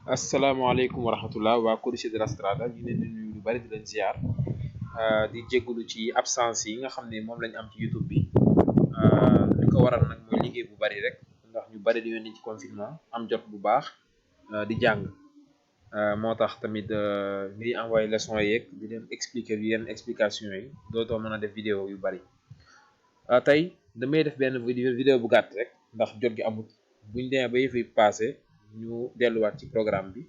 asalaamaaleykum wa rahmatullah waa Codice de la Strada ñu leen di nuyu lu bari di leen ziar di jégalu ci absence yi nga xam ne moom lañ am ci YouTube bi li ko waral nag mooy liggéey bu bari rek ndax ñu bari di yónni ci confinement am jot bu baax di jàng moo tax tamit ngiy envoyé leçon yeeg di leen expliquer yenn explication yi dootoo mën a def vidéo yu bari tey damay def benn vidéo bu gàtt rek ndax jot gi amut buñ demee ba yëf yi passé ñu delluwaat ci programme bi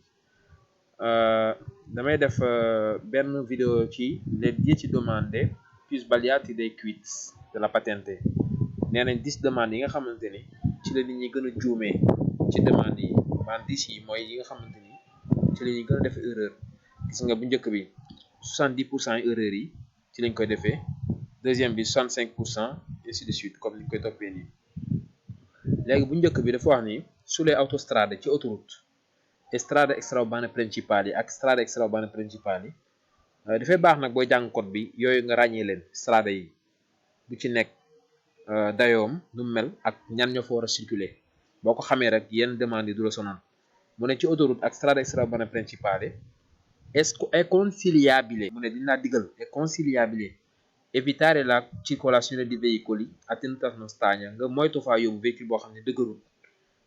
damay def benn vidéo ci les 10 domande più sbagliati dei quiz de la patente nee nañ 10 demandes yi nga xamante ni ci la nit ñi gën a juumee ci demande yi maanaam 10 yi mooy yi nga xamante ni ci la ñuy gën a def erreur gis nga bu njëkk bi 70% erreur yi ci lañ koy defee deuxième bi 65% ainsi de suite comme niñ koy toppee nii léegi bu njëkk bi dafa wax ni sulle autostrade ci autoroute e strade extraurbane principali ak strade extraurbane principali dafay baax nag booy jàng code bi yooyu nga ràññee leen strade yi bu ci nekk dayoom nu mel ak ñan ñoo fa war a circuler boo ko xamee rek yenn demande yi du la sonal mu ne ci autoroute ak strade extraurbane principali è consigliabile mu ne dina digal è consigliabile evitare la circolazione di veicoli a tenuta stagna nga moytu faa yóbbu véhicule boo xam ne dëgërul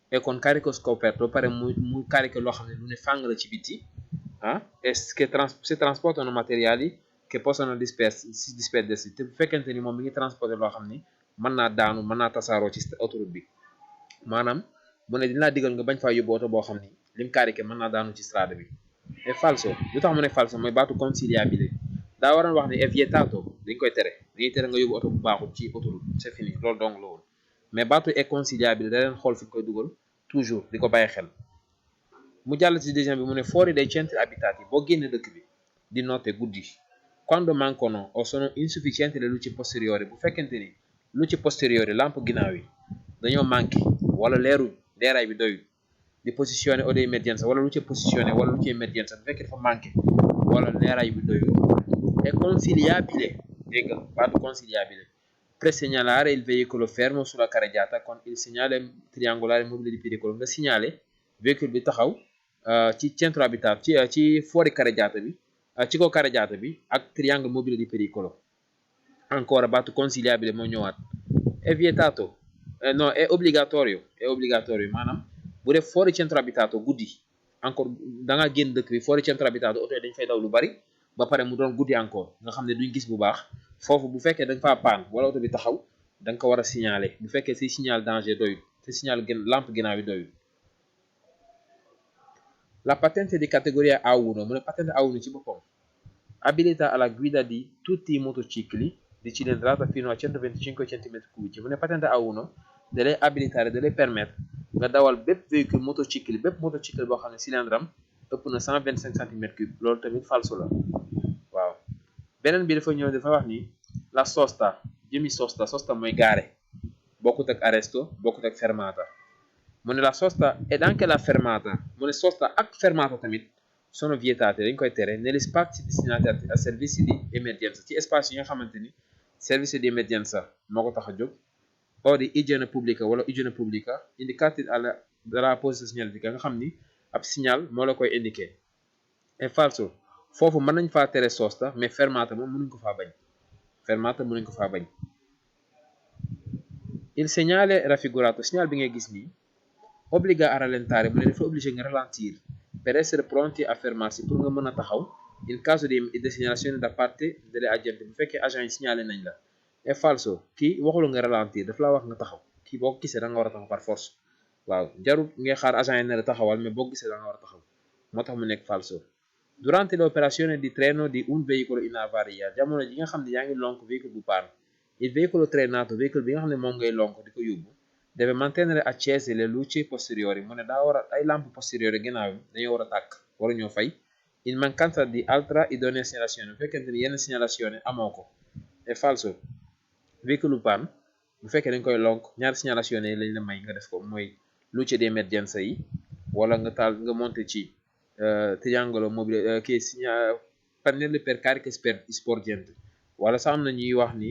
e con carico scoperto ba pare mu carico loo xam ne lu ne fàng la ci biti e che se trasportano materiali che possono disperdersi te bu fekkente ni moom mi ngi transporter loo xam ni mën naa daanu mën naa tasaaroo ci autoroute bi maanaam mu ne dinaa digal nga bañ faa yóbbu oto boo xam ni lim carico mën naa daanu ci strada bi e falso lu tax mu ne falso mooy baatu consigliabile daa waroon wax ne è vietato dañ koy tere dañuy tere nga yóbbu oto bu baaxul ci autoroute c'est fini loolu dong la woon mais baatu è consigliabile da leen xool fi ñu koy dugal toujours di ko bàyyi xel mu jàll ci deuxième bi mu ne fuori dai centri abitati boo génne dëkk bi di notte guddi quando mancano o sono insufficienti le luci posteriori bu fekkente ni luci posteriori lampe ginnaaw yi dañoo manqué wala leeraay bi doyul di posizione o di emergenza wala luce posizione wala luce emergenza bu fekkee dafa manqué wala leeraay bi doyul è consigliabile dégg nga baatu consigliabile presegnalare il veicolo fermo sulla carreggiata con il segnale triangolare mobile di pericolo nga signalé véhicule bi taxaw ci centro abitato ci fuori carreggiata bi ci kaw carreggiata bi ak triangolo mobile di pericolo ancora baatu consigliabile moo ñëwaat è vietato no è obbligatorio maanaam bu def fuori centro abitato guddi encore da nga génn dëkk bi fuori centro abitato oto yi dañ fay daw lu bari ba pare mu doon guddi encore nga xam ne duñ gis bu baax foofu bu fekkee da nga faa paan wala oto bi taxaw da nga ko war a signaler bu fekkee si signal danger doyul te signal lampe ginnaaw yi doyul la patente di categoria A1 mu ne patente A1 ci boppam abilita alla guida di tutti i motocicli di cilindrata fino a 125 cm3 mu ne patente A1 da lay abilitare da lay permettre nga dawal bépp véhicule motocycle boo xam ne cylindre am ëpp na 125 cm3 loolu tamit falso la waaw beneen bi dafa ñëw dafa wax ni la sosta jëmi sosta mooy gaare bokkut ak arresto bokkut ak fermata mu ne la sosta ed anche la fermata mu ne sosta ak fermata tamit sono vietate dañ koy tere negli spazi destinati a servizi di emergenza ci espace yi nga xamante ni service di emergenza moo ko tax a jóg o di igiene pubblica wala igiene pubblica indicati dalla apposita segnaletica nga xam ni ab signal moo la koy indiqué è falso foofu mën nañ faa tere sosta mais fermata moom mënuñ ko faa bañ il segnale raffigurato signal bi ngay gis nii obbliga a rallentare mu ne dafa obligé nga ralentir per essere pronti a fermarsi pour nga mën a taxaw in caso di segnalazione da parte delle agenti bu fekkee agent yi signalé nañ la è falso kii waxul nga ralentir daf laa wax nga taxaw kii boo ko gisee da nga war a taxaw par force waaw jarul ngay xaar agent yi ne la taxawal mais boo ko gisee da nga war a taxaw moo tax mu nekk falso durante l'operazione di treno di un veicolo in avaria jamono ji nga xam ne yaa ngi lonk véhicule bu paan il veicolo trainato véhicule bi nga xam ne moom ngay lonk di ko yóbbu deve mantenere accese le luci posteriori mu ne daa war a ay lampe posteriori ginnaaw bi dañoo war a tàkk waru ñoo fay in mancanza di altra idonea segnalazione bu fekkente ni yenn segnalazione amoo ko è falso véhicule bu paan bu fekkee dañ koy lonk ñaari segnalazione yi lañ la may nga def ko mooy luce di emergenza yi wala nga taal nga monter ci triangolo mobile kii pannelli per cariche sporgenti wala sax am na ñuy wax ni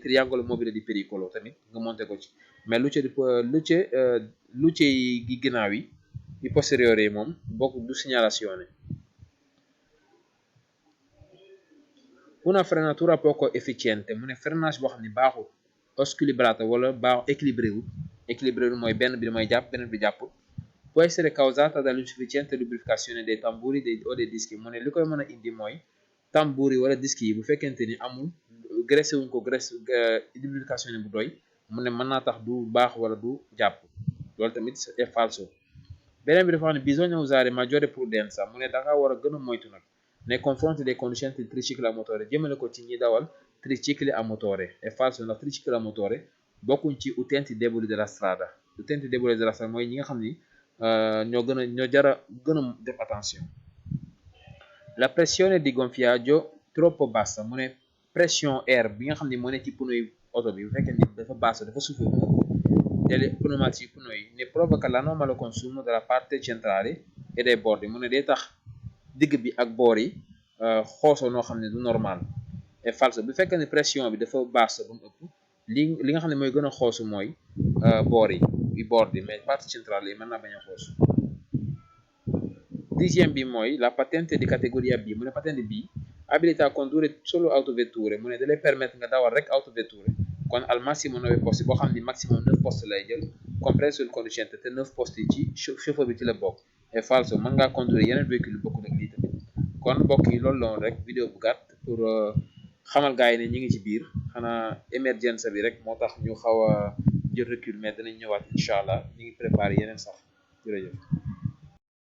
triangolo mobile di pericolo tamit nga monter ko ci mais luce gi ginnaaw yi i posteriori moom bokk du segnalazione. Una frenatura poco efficiente mu ne freinage boo xam ne baaxul o squilibrata wala baax équilibré wul mooy benn bi mooy jàpp beneen bi jàppul, può essere causata dall'insufficiente lubrificazione dei tamburi o dei dischi mu ne li koy mën a indi mooy tamburi wala disque yi bu fekkente ni amul graissé wuñ ko graisse lubrification bu doy mu ne mën naa tax du baax wala du jàpp, loolu tamit è falso. Beneen bi dafa wax ne bisogna usare maggiore prudenza mu ne da nga war a gën a moytu nag nei confronti dei conducenti di tricicli a motore jëmale ko ci ñi dawal tricicli a motore. È falso ndax tricicli a motore bokkuñ ci utenti deboli della strada. Utenti deboli della strada mooy ñi nga xam ni ñoo jara gën a def attention. La pressione di gonfiaggio troppo bassa mu ne pression air bi nga xam ni moo ne ci pneu yi oto bi bu fekkee ni dafa basso dafa suufe delle pneumatici pneu yi ne provoca l'anomalo consumo della parte centrale e dei bordi mu ne day tax digg bi ak boor yi xoosoo noo xam ne du normal. È falso bu fekkee ne pression bi dafa basse ba mu ëpp li nga xam ne mooy gën a xoosu mooy boor yi i bordi mais partie centrale yi mën naa bañ a xoosu. Dixième bi mooy la patente di categoria B mu ne patente B abilita a condurre solo autovetture mu ne da lay permettre nga dawal rek autovetture kon al massimo 9 posti boo xam ne maximum 9 posti lay jël compreso il conducente te 9 posti ci chauffeur bi ci la bokk. È falso mën ngaa conduire yeneen véhicule yu bokkul ak lii tamit. kon mbokk yi loolu la woon rek vidéo bu gàtt pour xamal gars yi ne ñi ngi ci biir xanaa émergence bi rek moo tax ñu xaw a jël recul mais danañ ñëwaat incha allah ñu ngi préparé yeneen sax jërëjëf.